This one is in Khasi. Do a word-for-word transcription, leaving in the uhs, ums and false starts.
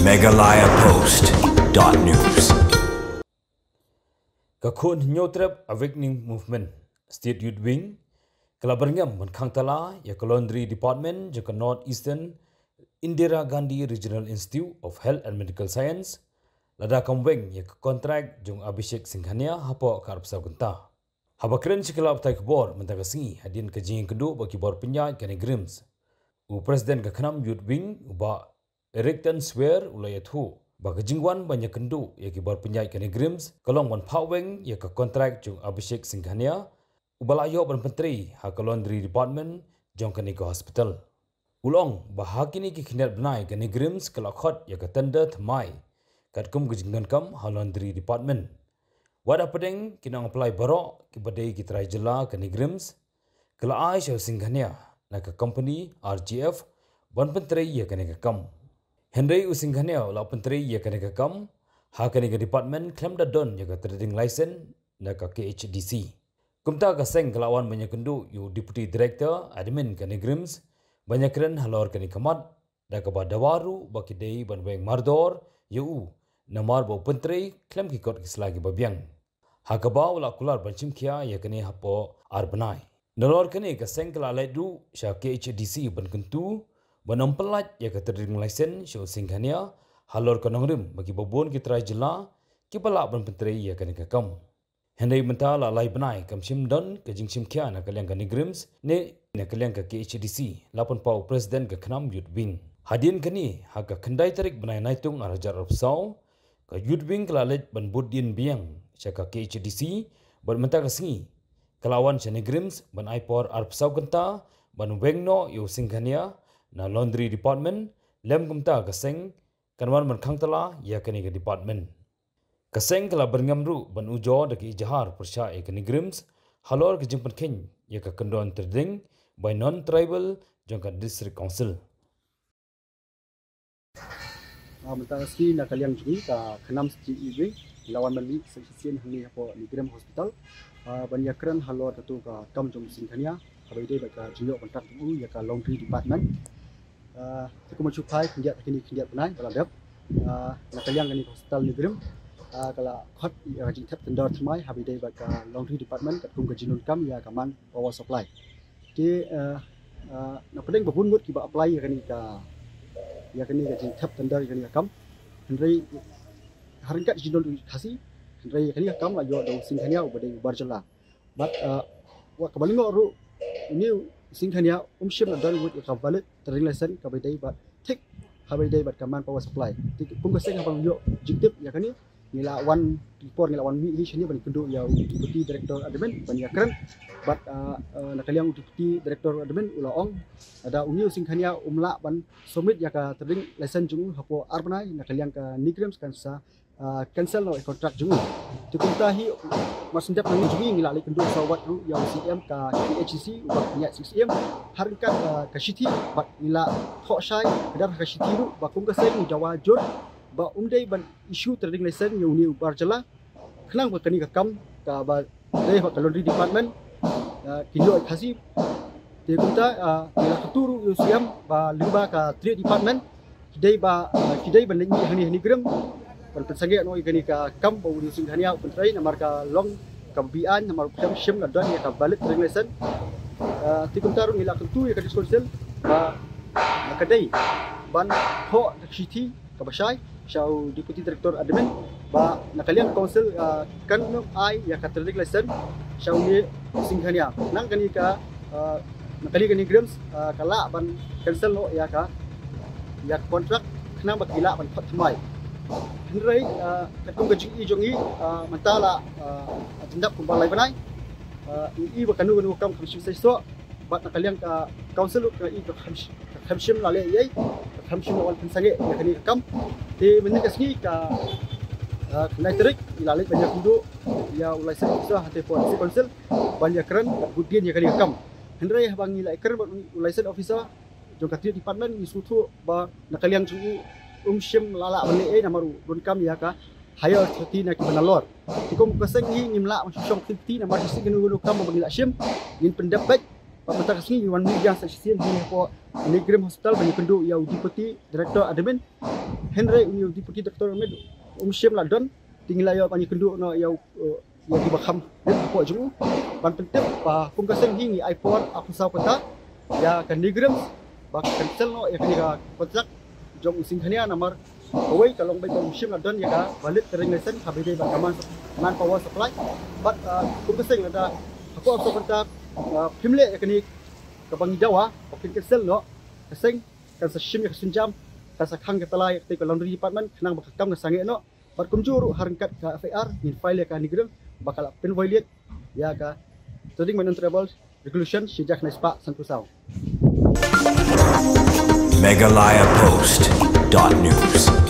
Meghalaya Post dot news. Ka khun Hynñiewtrep Awakening Movement, State Youth Wing, ka la byrngem ban khang tala ïa ka Laundry Department jong ka North Eastern Indira Gandhi Regional Institute of Health and Medical Science, lada kam weng ïa ka kontrak jong Abhishek Singhania hapoh ka arphew saw kynta. Haba kren sha ki lad pathai khubor mynta ka sngi hadien ka jingïakynduh bad ki bor pynïaid ka NEIGRIHMS, u President ka KHNAM Youth Wing, u Bah Eric Tenswer, u la ïathuh ba ka jingwan ban ïakynduh ïa ki bor pynïaid ka NEIGRIHMS ka long ban phah weng ïa ka kontrak jong Abhishek Singhania, uba la ïoh ban pyntrei ha ka Laundry Department jong kane ka hospital. U la ong ba ha kine ki khyndiat bnai ka NEIGRIHMS ka la khot ïa ka tender thymmai katkum ka jingdonkam ha Laundry Department. Wat hapdeng ki nongpynlait baroh kiba dei ki trai jylla, ka NEIGRIHMS ka la ai sha u Singhania na ka company R G F ban pyntrei ïa kane ka kam. Hynrei u Singhania u la pyntrei ïa kane ka kam ha kane ka department khlem da don ïa ka trading license na ka K H D C. Kumta ka seng ka la wan ban ïakynduh ïa u Deputy Director Admin ka NEIGRIHMS ban ïakren halor kane ka mat, da kaba dawa ruh ba ki dei ban weng mardor ïa u namar ba u pyntrei khlem ki kot ki sla kiba biang, ha kaba u la kular ban shim khia ïa kane hapoh ar bnai. Nalor kane ka seng ka la leit ruh sha K H D C ban kyntu ban ym pyllait ïa ka trading license sha u Singhania halor ka nongrim ba kiba bun ki trai jylla kiba lah ban pyntrei ïa kane ka kam. Hynrei mynta la lai bnai kam shym don ka jingshim khia na ka liang ka NEIGRIHMS ne na ka liang ka K H D C, la pynpaw u President ka KHNAM Youth Wing. Hadien kane, ha ka khyndai tarik bnai Naitung ar hajar arphew saw, ka Youth Wing ka la leit ban bud dien biang sha ka K H D C bad mynta ka sngi ka la wan sha NEIGRIHMS ban ai por arphew saw kynta ban weng noh ïa u Singhania na Laundry Department, lem kumta ka seng kan wan ban khang tala ïa kane ka department. Ka seng ka la byrngem ruh ban ujor da ka ijhar pyrshah ïa ka NEIGRIHMS halor ka jingpynkheiñ ïa ka kyndon trading by non-tribal jong ka District Council. Ah, mynta ka sngi na ka liang jong ngi ka KHNAM State Youth Wing, ngi la wan ban mih sa shisien hangne hapoh NEIGRIHMS Hospital, ah, ban ïakren halor katu ka kam jong u Singhania, kaba ïadei bad ka jingïoh kontrak jong u ïa ka laundry department. Ah, te kumba shu phai khyndiat, kine khyndiat bnai ba la dep, ah, na ka liang kane ka hospital NEIGRIHMS, ah, ka la khot ïa ka jingthep tender thymmai haba ïadei bad ka laundry department katkum ka jingdonkam ïa ka manpower supply. Te, ah, ah, na pdeng ba bun ngut kiba apply ïa kane ka, ïa kane ka jingthep tender ïa kane ka kam. Hynrei ha ryngkat jingdon u Khasi, hynrei ïa kane ka kam la ïoh da u Singhania uba dei u bar jylla. Bad, ah, wat kaba lyngngoh ruh, une u Singhania um shym la don wut ïa ka valid trading license kaba ïadei bad thik haba ïadei bad ka manpower supply. Te kum ka seng haba ngi ïoh jingtip ïa kane, ngi la wan, ki por ngi la wan mih hi shane ban ïakynduh ïa u Deputy Director Admin ban ïakren. Bad, ah, ah, na ka liang u Deputy Director Admin u la ong, lada une u Singhania um lah ban submit ïa ka trading license jong u hapoh ar bnai, na ka liang ka NEIGRIHMS kan sa, ah, cancel noh ïa ka contract jong u. Te kumta hi, mar shen dep na ngi jong ngi, ngi la leit kynduh sa wat ruh ïa u C M ka K H D C, u Bah Pynïaid Sing Syiem, ha ryngkat, ah, ka shithi, bad ngi la thoh shai ka dei ha ka shithi ruh ba kum ka seng ngi dawa jur ba um dei ban issue trading license ïa une u bar jylla, khnang ba kane ka kam kaba dei ha ka laundry department, ah, kin ïoh ïa ka Khasi. Te kumta, ah, ngi la kyntu ruh ïa u C M ba lyngba ka trade department ki dei ba, ah, ki dei ban leit mih hangne ha NEIGRIHMS ban pynsangeh noh ïa kane ka kam ba une u Singhania u pyntrei namar ka long kaba beaiñ namar u khlem shym la don ïa ka valid trading license. Ah, te kumta ruh ngi la kyntu ïa ka District Council ba, ah, ka dei ban thoh da ka shithi kaba shai sha u Deputy Director Admin ba na ka liang ka Council, ah, kan ym ai ïa ka trading license sha une u Singhania. Nang kane ka, ah, na ka liang ka NEIGRIHMS, ah, ka lah ban cancel noh ïa ka, ïa ka contract khnang ba ki lah ban khot thymmai. Hynrei, ah, katkum ka jingïohi jong ngi, ah, mynta la, ah, jyndat kumba lai bnai. Ah, ngi i ba kano kano ka kam kam shym seisoh. Bad na ka liang ka Council ruh ka i ka kham sh-, ka kham shym la leh ei ei, ka kham shym la wan pynsangeh ïa kane ka kam. Te mynne ka sngi ka, ah, khyndai tarik ngi la leit ban ïakynduh ïa u Liaison Officer hangtei hapoh District Council ban ïakren bud dien ïa kane ka kam. Hynrei haba ngi la ïakren bad u Liaison Officer jong ka Trade Department ngi sngewthuh ba na ka liang jong u um shym la lah ban leh ei namar u donkam ïa ka higher authority na kiba nalor. Te kum ka seng hi ngim lah ban shu shong kti kti namar shisien kano kano ka kam ba ngi la shim ngin pyndep beit. Bad mynta ka sngi ngi wan mih biang sa shisien hi hapoh NEIGRIHMS Hospital ban ïakynduh ïa u Deputy Director Admin. Hynrei une u Deputy Director Admin um shym la don, te ngi la ïoh ban ïakynduh noh ïa u, uh, ïa u ba kham leit hapoh jong u ban pyntip ba kum ka seng hi ngi ai por arphew saw kynta ïa ka NEIGRIHMS ba ka cancel noh ïa kane ka kontrak jong u Singhania namar kawei ka long ba um shym la don ïa ka valid trading license kaba ïadei bad ka man, manpower supply. Bad, uh, kum ka seng lada hapoh arphew saw kynta, uh, phim leh ïa kane kaba ngi dawa ba kin cancel noh, ka seng kan sa shim ïa ka sienjam, kan sa khang ka tyllai ïa katei ka laundry department khnang ba ka kam kan sa ngeh noh. Bad kumjuh ruh ha ryngkat ka F I R ngin file ïa ka NEIGRIHMS ba ka la pynviolate ïa ka Trading by Non-Tradable Regulation shijak na spah sanphew saw. Meghalaya Post dot news.